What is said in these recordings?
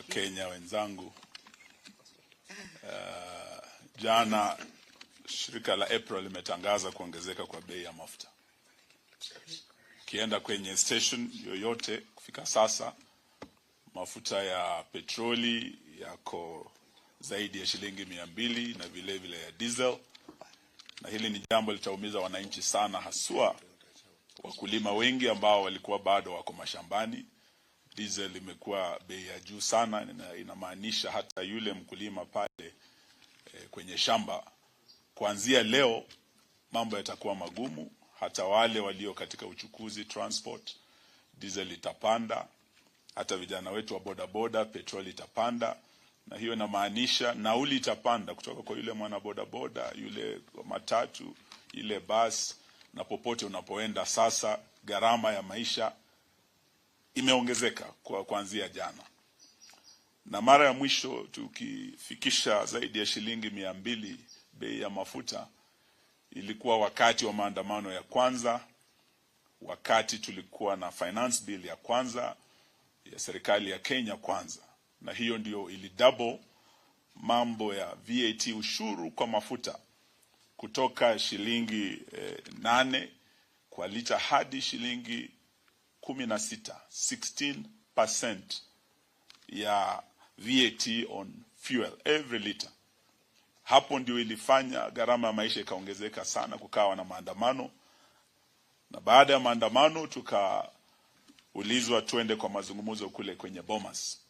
Wakenya wenzangu, jana shirika la EPRA limetangaza kuongezeka kwa bei ya mafuta. Ukienda kwenye station yoyote kufika sasa, mafuta ya petroli yako zaidi ya shilingi 200 na vile vile ya diesel, na hili ni jambo litaumiza wananchi sana, haswa wakulima wengi ambao walikuwa bado wako mashambani. Diesel imekuwa bei ya juu sana, inamaanisha hata yule mkulima pale kwenye shamba, kuanzia leo mambo yatakuwa magumu. Hata wale walio katika uchukuzi transport, diesel itapanda. Hata vijana wetu wa bodaboda, petroli itapanda, na hiyo inamaanisha nauli itapanda kutoka kwa yule mwana bodaboda, yule matatu, ile basi na popote unapoenda. Sasa gharama ya maisha imeongezeka kwa kuanzia jana, na mara ya mwisho tukifikisha zaidi ya shilingi 200 bei ya mafuta ilikuwa wakati wa maandamano ya kwanza, wakati tulikuwa na finance bill ya kwanza ya serikali ya Kenya Kwanza, na hiyo ndio ilidouble mambo ya VAT, ushuru kwa mafuta kutoka shilingi 8 kwa lita hadi shilingi 16, 16% ya VAT on fuel every liter. Hapo ndio ilifanya gharama ya maisha ikaongezeka sana, kukawa na maandamano, na baada ya maandamano tukaulizwa tuende kwa mazungumzo kule kwenye Bomas.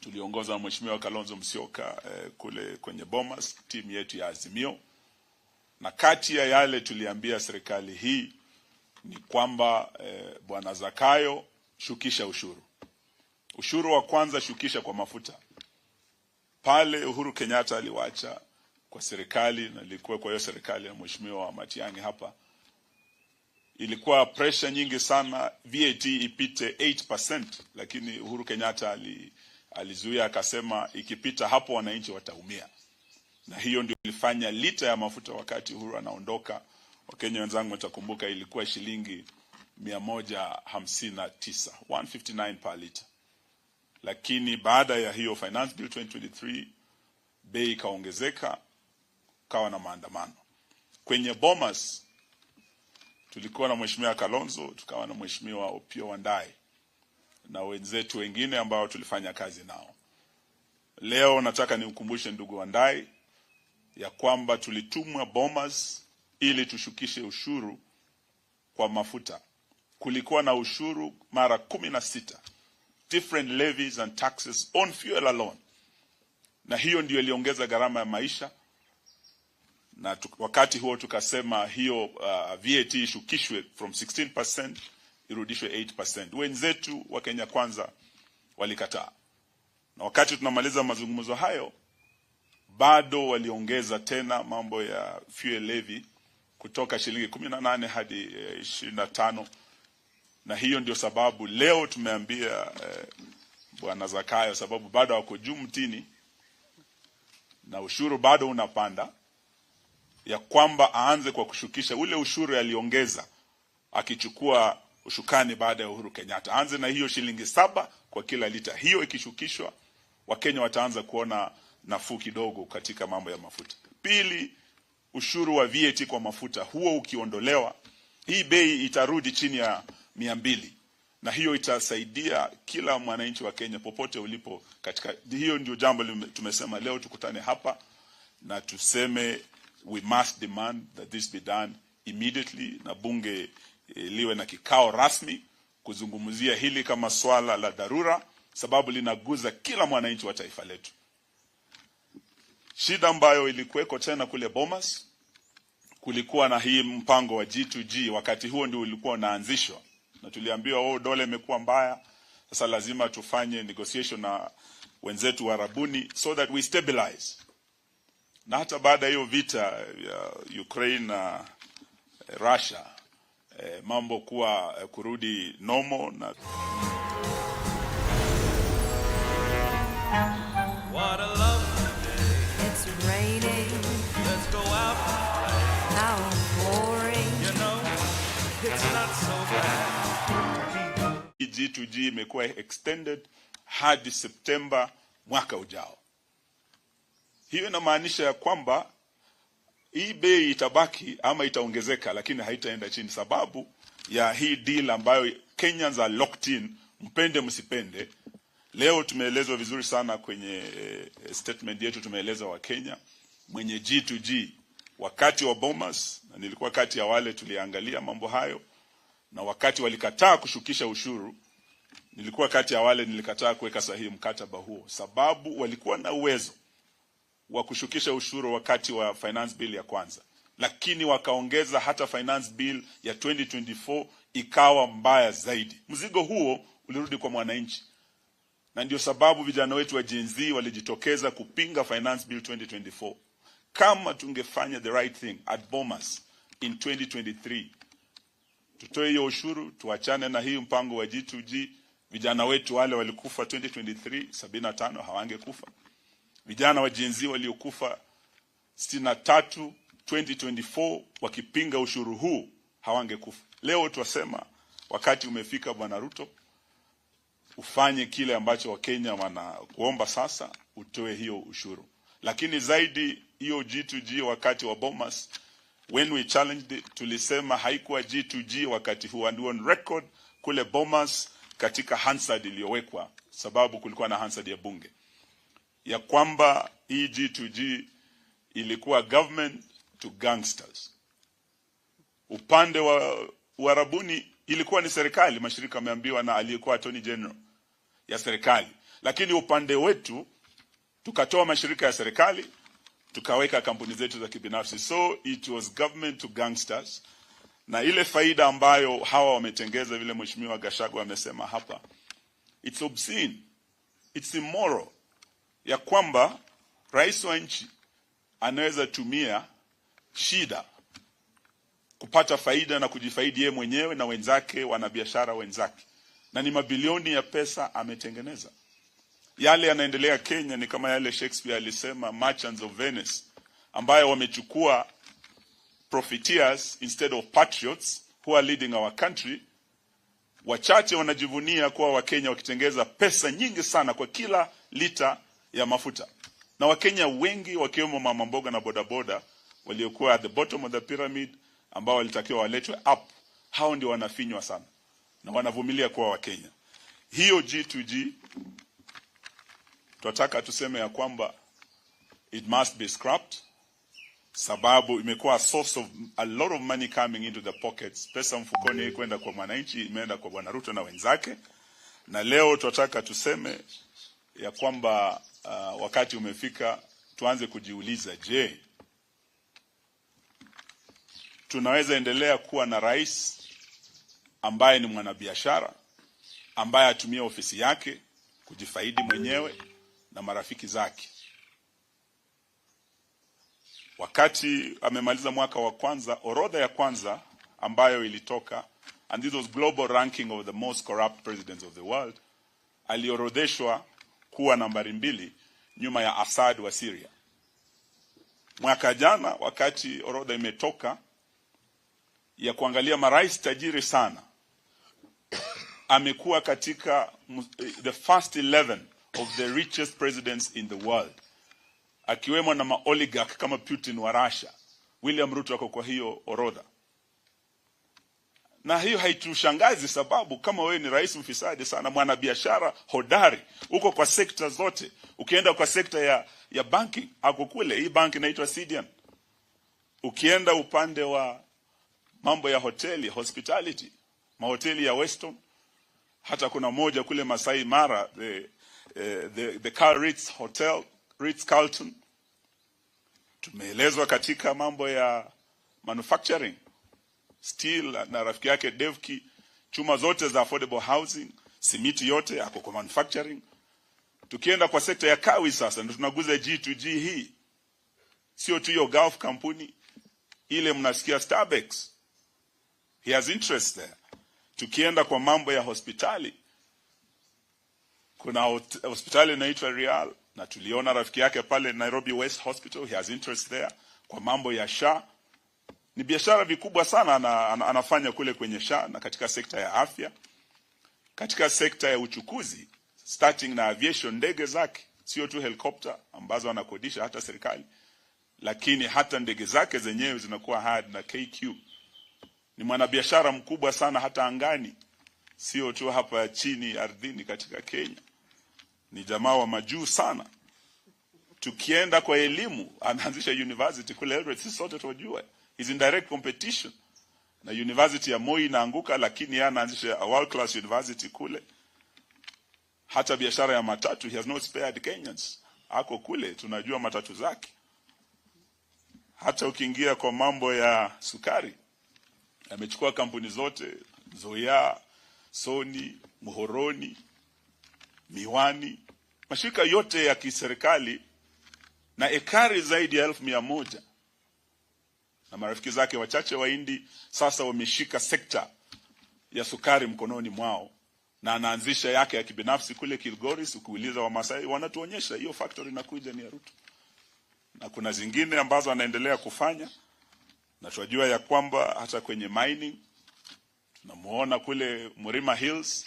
Tuliongoza na Mheshimiwa Kalonzo Musyoka kule kwenye Bomas, timu yetu ya Azimio, na kati ya yale tuliambia serikali hii ni kwamba Bwana Zakayo, shukisha ushuru. Ushuru wa kwanza shukisha kwa mafuta. Pale Uhuru Kenyatta aliwacha kwa serikali na ilikuwa kwa hiyo serikali ya Mheshimiwa Matiang'i hapa, ilikuwa pressure nyingi sana VAT ipite 8%, lakini Uhuru Kenyatta alizuia akasema ikipita hapo wananchi wataumia, na hiyo ndio ilifanya lita ya mafuta wakati Uhuru anaondoka, Wakenya wenzangu watakumbuka, ilikuwa shilingi 159, 159 per liter. Lakini baada ya hiyo Finance Bill 2023 bei ikaongezeka, kawa na maandamano kwenye Bomas. Tulikuwa na Mheshimiwa Kalonzo, tukawa na Mheshimiwa Opiyo Wandayi na wenzetu wengine ambao tulifanya kazi nao. Leo nataka niukumbushe ndugu Wandayi ya kwamba tulitumwa Bomas ili tushukishe ushuru kwa mafuta. Kulikuwa na ushuru mara 16, different levies and taxes on fuel alone, na hiyo ndio iliongeza gharama ya maisha na wakati huo tukasema hiyo VAT ishukishwe from 16% irudishwe 8%. Wenzetu wa Kenya Kwanza walikataa, na wakati tunamaliza mazungumzo hayo bado waliongeza tena mambo ya fuel levy kutoka shilingi 18 hadi 25, na hiyo ndio sababu leo tumeambia Bwana Zakayo, sababu bado wako juu mtini na ushuru bado unapanda, ya kwamba aanze kwa kushukisha ule ushuru aliongeza akichukua ushukani baada ya Uhuru Kenyatta, aanze na hiyo shilingi 7 kwa kila lita. Hiyo ikishukishwa, Wakenya wataanza kuona nafuu kidogo katika mambo ya mafuta. Pili, ushuru wa VAT kwa mafuta huo ukiondolewa, hii bei itarudi chini ya 200, na hiyo itasaidia kila mwananchi wa Kenya popote ulipo katika. Hiyo ndio jambo tumesema leo tukutane hapa na tuseme we must demand that this be done immediately, na bunge liwe na kikao rasmi kuzungumzia hili kama swala la dharura, sababu linaguza kila mwananchi wa taifa letu. Shida ambayo ilikuweko tena kule Bomas, kulikuwa na hii mpango wa G2G, wakati huo ndio ulikuwa unaanzishwa, na tuliambiwa, oh, dola imekuwa mbaya, sasa lazima tufanye negotiation na wenzetu wa Arabuni so that we stabilize. Na hata baada ya hiyo vita ya Ukraine na Russia, mambo kuwa kurudi normal na What a lovely day. It's raining. Let's go out and play. How boring. You know, it's not so bad. G2G imekuwa extended hadi hadi Septemba mwaka ujao. Hiyo inamaanisha ya kwamba hii bei itabaki ama itaongezeka, lakini haitaenda chini, sababu ya hii deal ambayo Kenyans are locked in, mpende msipende. Leo tumeelezwa vizuri sana kwenye statement yetu, tumeeleza Wakenya mwenye G2G wakati wa Bomas, na nilikuwa kati ya wale tuliangalia mambo hayo, na wakati walikataa kushukisha ushuru, nilikuwa kati ya wale nilikataa kuweka sahihi mkataba huo, sababu walikuwa na uwezo wa kushukisha ushuru wakati wa finance bill ya kwanza, lakini wakaongeza hata finance bill ya 2024 ikawa mbaya zaidi. Mzigo huo ulirudi kwa mwananchi, na ndio sababu vijana wetu wa Gen Z walijitokeza kupinga finance bill 2024. Kama tungefanya the right thing at Bomas in 2023, tutoe hiyo ushuru, tuachane na hii mpango wa G2G, vijana wetu wale walikufa 2023 75 hawangekufa. Vijana wa Gen Z waliokufa 63 2024 wakipinga ushuru huu hawangekufa. Leo twasema wakati umefika, Bwana Ruto, ufanye kile ambacho Wakenya wanakuomba sasa, utoe hiyo ushuru. Lakini zaidi hiyo G2G wakati wa Bomas, when we challenged it, tulisema haikuwa G2G wakati huu, and on record kule Bomas katika Hansard iliyowekwa, sababu kulikuwa na Hansard ya bunge ya kwamba hii G2G ilikuwa government to gangsters. Upande wa Uarabuni ilikuwa ni serikali, mashirika ameambiwa na aliyekuwa attorney general ya serikali, lakini upande wetu tukatoa mashirika ya serikali tukaweka kampuni zetu za kibinafsi, so it was government to gangsters. Na ile faida ambayo hawa wametengeza, vile mheshimiwa Gachagua amesema hapa, it's obscene, it's immoral, ya kwamba rais wa nchi anaweza tumia shida kupata faida na kujifaidi yeye mwenyewe na wenzake, wanabiashara wenzake, na ni mabilioni ya pesa ametengeneza. Yale yanaendelea Kenya ni kama yale Shakespeare alisema Merchants of Venice, ambayo wamechukua profiteers instead of patriots who are leading our country. Wachache wanajivunia kuwa Wakenya wakitengeza pesa nyingi sana kwa kila lita ya mafuta, na Wakenya wengi wakiwemo mama mboga na bodaboda waliokuwa at the bottom of the pyramid, ambao walitakiwa waletwe up, hao ndio wanafinywa sana na wanavumilia kuwa Wakenya. Hiyo G2G tunataka tuseme ya kwamba it must be scrapped, sababu imekuwa a source of a lot of money coming into the pockets. Pesa mfukoni kwenda kwa mwananchi imeenda kwa Bwana Ruto na wenzake, na leo tunataka tuseme ya kwamba wakati umefika tuanze kujiuliza, je, tunaweza endelea kuwa na rais ambaye ni mwanabiashara ambaye atumia ofisi yake kujifaidi mwenyewe na marafiki zake? Wakati amemaliza mwaka wa kwanza, orodha ya kwanza ambayo ilitoka, and this was global ranking of the most corrupt presidents of the world, aliorodheshwa kuwa nambari 2 nyuma ya Assad wa Syria. Mwaka jana wakati orodha imetoka ya kuangalia marais tajiri sana, amekuwa katika the first 11 of the richest presidents in the world, akiwemo na maoligarch kama Putin wa Russia. William Ruto ako kwa hiyo orodha, na hiyo haitushangazi, sababu kama wewe ni rais mfisadi sana, mwanabiashara hodari, uko kwa sekta zote. Ukienda kwa sekta ya banking ako kule, hii bank inaitwa Sidian. Ukienda upande wa mambo ya hoteli, hospitality, mahoteli ya Weston, hata kuna moja kule Masai Mara, the Car Ritz Hotel, Ritz Carlton. Tumeelezwa katika mambo ya manufacturing steel na rafiki yake Devki, chuma zote za affordable housing, simiti yote ako kwa manufacturing. Tukienda kwa sekta ya kawi sasa, ndio tunaguza G2G hii, sio tu hiyo Gulf kampuni ile mnasikia Starbucks, he has interest there. Tukienda kwa mambo ya hospitali, kuna hospitali inaitwa Real na tuliona rafiki yake pale Nairobi West Hospital, he has interest there. Kwa mambo ya SHA ni biashara vikubwa sana anafanya kule kwenye SHA na katika sekta ya afya, katika sekta ya uchukuzi. Starting na aviation, ndege zake, sio tu helicopter ambazo anakodisha hata serikali, lakini hata ndege zake zenyewe zinakuwa hired na KQ. Ni mwanabiashara mkubwa sana hata angani, sio tu hapa chini ardhini katika Kenya. Ni jamaa wa majuu sana. Tukienda kwa elimu, anaanzisha university kule Eldoret, sisi sote tunajua. He's in direct competition na university ya Moi inaanguka, lakini yeye anaanzisha a world class university kule. Hata biashara ya matatu, he has not spared Kenyans. Ako kule, tunajua matatu zake. Hata ukiingia kwa mambo ya sukari, amechukua kampuni zote, Nzoia, Sony, Muhoroni, Miwani, mashirika yote ya kiserikali na ekari zaidi ya 100,000 na marafiki zake wachache Wahindi sasa wameshika sekta ya sukari mkononi mwao, na anaanzisha yake ya kibinafsi kule Kilgoris. Ukiuliza Wamasai wanatuonyesha hiyo factory inakuja ni ya Ruto, na kuna zingine ambazo anaendelea kufanya, na tunajua ya kwamba hata kwenye mining tunamuona kule Murima Hills,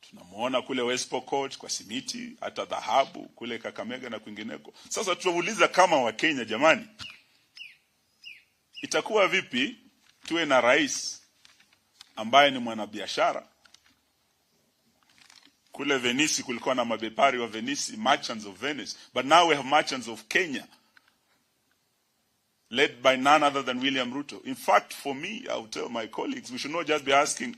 tunamuona kule West Pokot kwa simiti, hata dhahabu kule Kakamega na kwingineko. Sasa tunauliza kama Wakenya, jamani, itakuwa vipi tuwe na rais ambaye ni mwanabiashara? Kule Venice kulikuwa na mabepari wa Venice, merchants of Venice, but now we have merchants of Kenya led by none other than William Ruto. In fact, for me, I would tell my colleagues, we should not just be asking